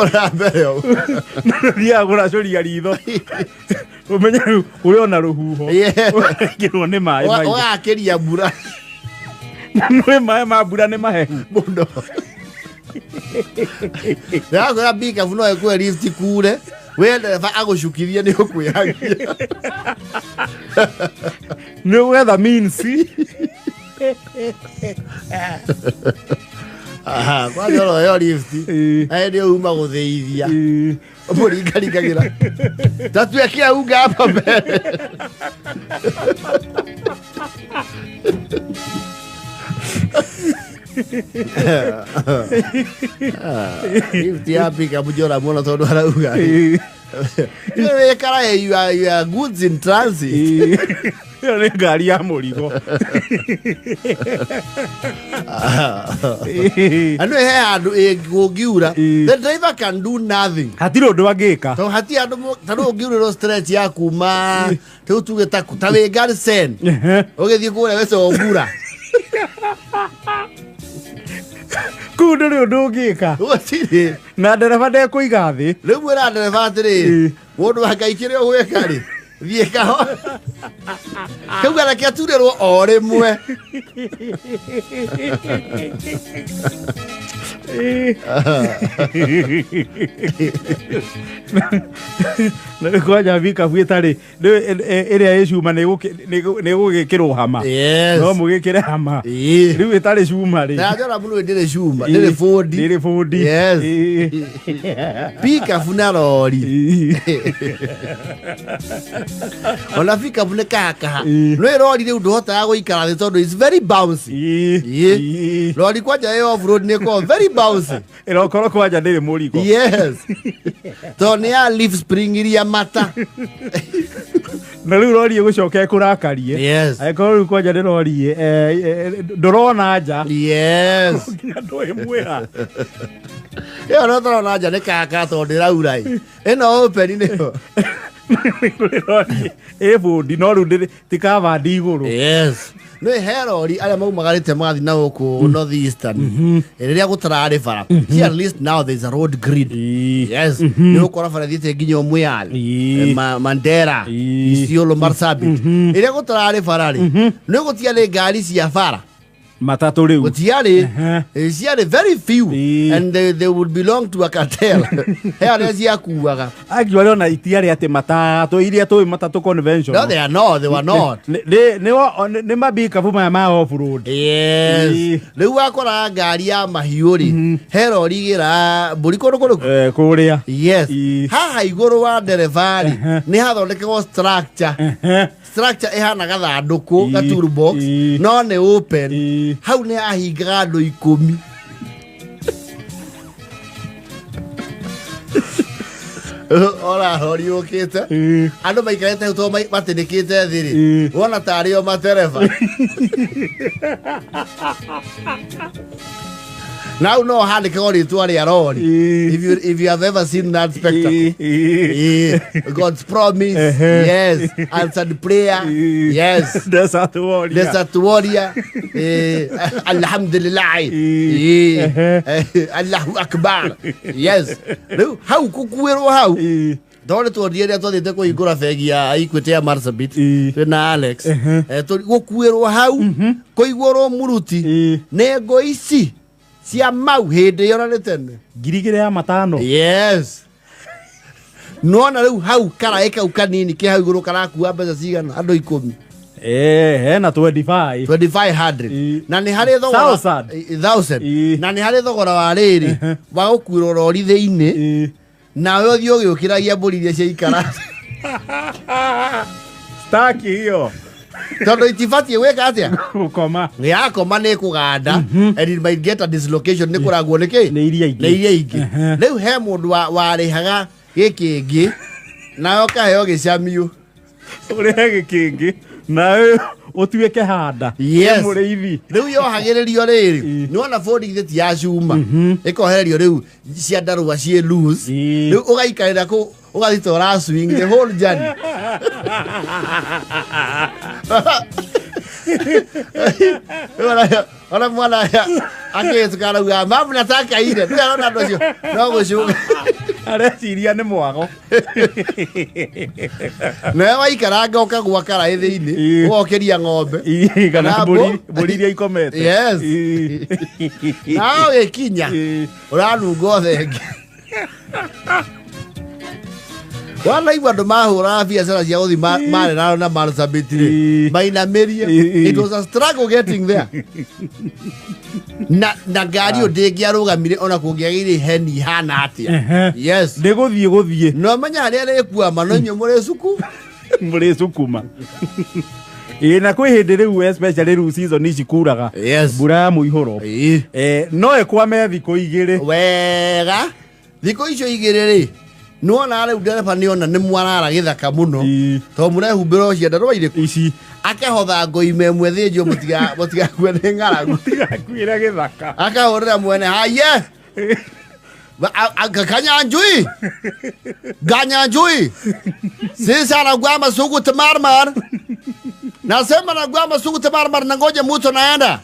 Ũkora mbere ũguo. Thiaga kũracũria ritho ũmenye rĩu ũrĩ ona rũhuho. Ũkaingĩrwo nĩ maĩ maingĩ. Ũgakĩria mbura. Na nĩ maĩ ma mbura nĩ mahehu. Mũno. Ndĩrakwĩra pickup no ĩkue lift kure we ndereba agũcukithie nĩ ũkwĩhagia. Nĩ ũgwetha means. Aha, kwanza ũroyo lift. Ĩ nĩ uma gũthĩithia. Mũringaringagĩra. Tatuekea unga hapa mbere. Lift ya pickup njora mũno tondũ arauga. Wĩkara you are goods in transit. Ĩyo nĩ ngari ya mũrigo. Andũ he handũ kũngiura, the driver can do nothing. Hatirĩ ũndũ angĩka. Tondũ hatirĩ andũ ta rĩu ũngiurĩrwo stretch ya kuma rĩu tuge ta wĩ Garsen ũgĩthiĩ kũrĩa Gĩcongura. Kũu ndũrĩ ũndũ ũngĩka. Gũtirĩ. Na ndereba ndekũiga thĩ. Rĩu mwĩra ndereba atĩrĩrĩ, mũndũ wa Ngai, kĩrĩa ũgwĩka rĩ, thiĩ kahora kau reke aturĩrwo o rĩmwe. Na kwanja pickup ĩtarĩ ĩrĩa ĩ cuma nĩ ĩgũgĩkĩrwo hama. No mũgĩkĩre hama. Rĩu ĩtarĩ cuma rĩ. Na njora mũno ndĩrĩ cuma, ndĩrĩ bũndi. Ndĩrĩ bũndi. Yes. Pickup na rori. Ona pickup nĩ kahakaha. No rori rĩu ndũhotaga gũikara thĩ tondũ it's very bouncy. Rori kwanja ĩ off road nĩ ĩkoragwo very bouncy. Ĩrokorwo kwanja ndĩrĩ mũrigo. Yes, tondũ nĩ ya leaf spring iria mata. Na rĩu rori ĩgũcoka ĩkũrakarie. Angĩkorwo rĩu kwanja nĩ rori ndũrona nja. Nginya ndũĩmwĩra. Ĩyo no tũrona nja nĩ kahakaha tondũ ndĩraura ĩ. Ĩno open nĩyo. Kũrĩ rori ĩ bũndi no rĩu ti covered igũrũ. Yes, nĩ he rori arĩa maumagarĩte magathiĩ na gũkũ North Eastern rĩrĩa gũtararĩ bara. See, at least now there is a road grid. Yes, nĩ ũgũkora bara thiĩte nginya Moyale, Mandera, Isiolo, Marsabit. Ĩrĩa gũtararĩ bara rĩ, nĩ gũtiarĩ ngari cia bara. Matatũ rĩu. Gũtiarĩ. Ciarĩ very few and they would belong to a cartel. He arĩa ciakuaga. Actually ona itiarĩ atĩ matatũ iria tũĩ, matatũ conventional. No, they are not, they were not. Nĩ mabikabu maya ma off road. Yes. Rĩu wakora ngari ya mahiũ rĩ, he rori igĩra mbũri kũndũ kũrĩkũ? Kũrĩa. Yes. Haha igũrũ wa ndereba rĩ, nĩ hathondekagwo structure ĩhana gathandũkũ, ga toolbox, no nĩ open. Hau nĩ hahingaga andũ 10. Ora rori yũkĩte, andũ maikarĩte hau tondũ matĩnĩkĩte thĩ rĩ, wona tarĩ o matereba. Na hau no handĩkagwo rĩtwa rĩa rori, if you have ever seen that spectacle. God's promise, yes, answered prayer, yes. Desert warrior. Desert warrior. Alhamdulillah. Allahu akbar. Yes, rĩu hau kũkuĩrwo hau tondũ tuonire rĩrĩa twathiĩte kũhingũra bengi ya Equity ya Marsabit twĩna Alex. Gũkuĩrwo hau kũigũrwo muruti nĩ ngo ici cia mau hĩndĩ ĩyo na nĩ tene. 2,500 ya matano. Yes, nona rĩu hau karaĩ kau kanini ke hau igũrũ karakua mbeca cigana, andũ 10? Hena 25. 2500 na nĩ harĩ thogora. Thousand. Thousand. Na nĩ harĩ thogora wa rĩrĩ wa gũkuĩrwo rori thĩinĩ nawe ũthiĩ ũgĩũkĩragia mbũri iria ciaikara. Staki hiyo. Tondũ itibatiĩ gwĩka atĩa? Gũkoma. Yakoma nĩ kũganda and it might get a dislocation, nĩ kũragwo nĩ kĩ? Nĩ iria ingĩ. Nĩ iria ingĩ. Rĩu he mũndũ warĩhaga gĩkĩngĩ nawe ũkaheo gĩcamiũ. Ũrĩhe gĩkĩngĩ nawe ũtuĩke handa. Yes. Mũrĩithi. Rĩu yohagĩrĩrio rĩrĩ, nĩwona bũndi githĩ ti ya cuma, ĩkohererio rĩu ciandarũa ciĩ loose, rĩu ũgaikarĩra kũu ũgathiĩ ta ũra swing the whole journey. Ona mwana Akĩhĩtũka arauga mamu nataka ile. Ndio arona andũ acio no gũcuka. Areciria nĩ mwago. Nawe waikaranga ũkagwa karaĩ thĩinĩ, ũgokĩria ng'ombe. Ii, kana Kana mbũri mbũri iria ikomete. Yes. Nawe ũgĩkinya ũranunga ũthenge. Wanaigua andũ mahũraga biacara cia gũthiĩ Mareraro na Marsabit rĩ, mainamĩrie. It was a struggle getting there. Na ngari ĩyo ndĩngĩarũgamire ona kũngĩagĩire heni ihana atĩa. Yes. Nĩ gũthiĩ gũthiĩ. No menya harĩa rĩkuama no inyuĩ mũrĩ cuku. Mũrĩ cukuma. Ĩĩ, na kwĩ hĩndĩ rĩu, especially rĩu season ici kuraga mbura ya mũihũro, no ĩkwame thikũ 2. Wega, thikũ icio 2 rĩ, nĩwona rĩu ndereba nĩona nĩ mwarara gĩthaka mũno, tondũ mũrehumbĩra o ciandarũa irĩkũ ici, akahotha ngoime ĩmwe thĩnjwo mũtigakue nĩ ng'aragu. Tigakuĩre gĩthaka. Akahũrĩra mwene haye Kanyanjui Ganyanjui, sisi anagwama sugu timarmar, nasema nagwama sugu timarmar, na ngoja mtu naenda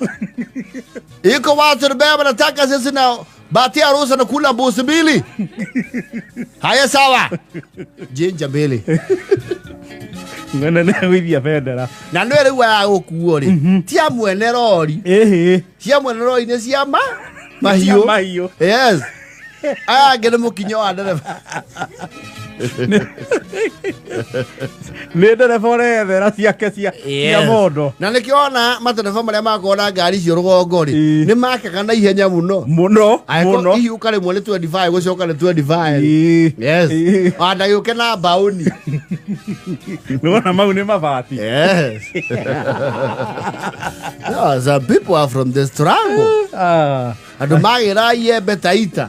iko watu beba, nataka sisi na batia ruhusa na kula mbuzi 2. Haya sawa, jinja 2. Ng'ana nĩ agũithia bendera. Na nĩ rĩu aya gũkuo rĩ, ti a mwene rori. Cia mwene rori nĩ cia ma mahiũ. Mahiũ. Yes, aya angĩ nĩ mũkinyo wa ndereba. Nĩ ndereba ũreyethera ciake cia mondo. Na nĩkĩo ona matereba marĩa makoragwo na ngari icio rũgongo rĩ, nĩ makaga na ihenya mũno. Mũno. Angĩkorwo Mũno. ihiũka rĩmwe nĩ 25 gũcoka nĩ 25. Yes. Ona ndagĩũke na mbaũni. Nĩwona mau nĩ mabati. Yes. No, some people are from the struggle. Andũ magĩra iembe Taita,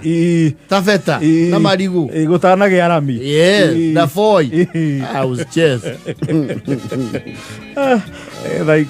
Taveta na marigũ. Gũtanagĩa rami. Yes, na foi. I was chess. Thaa 10.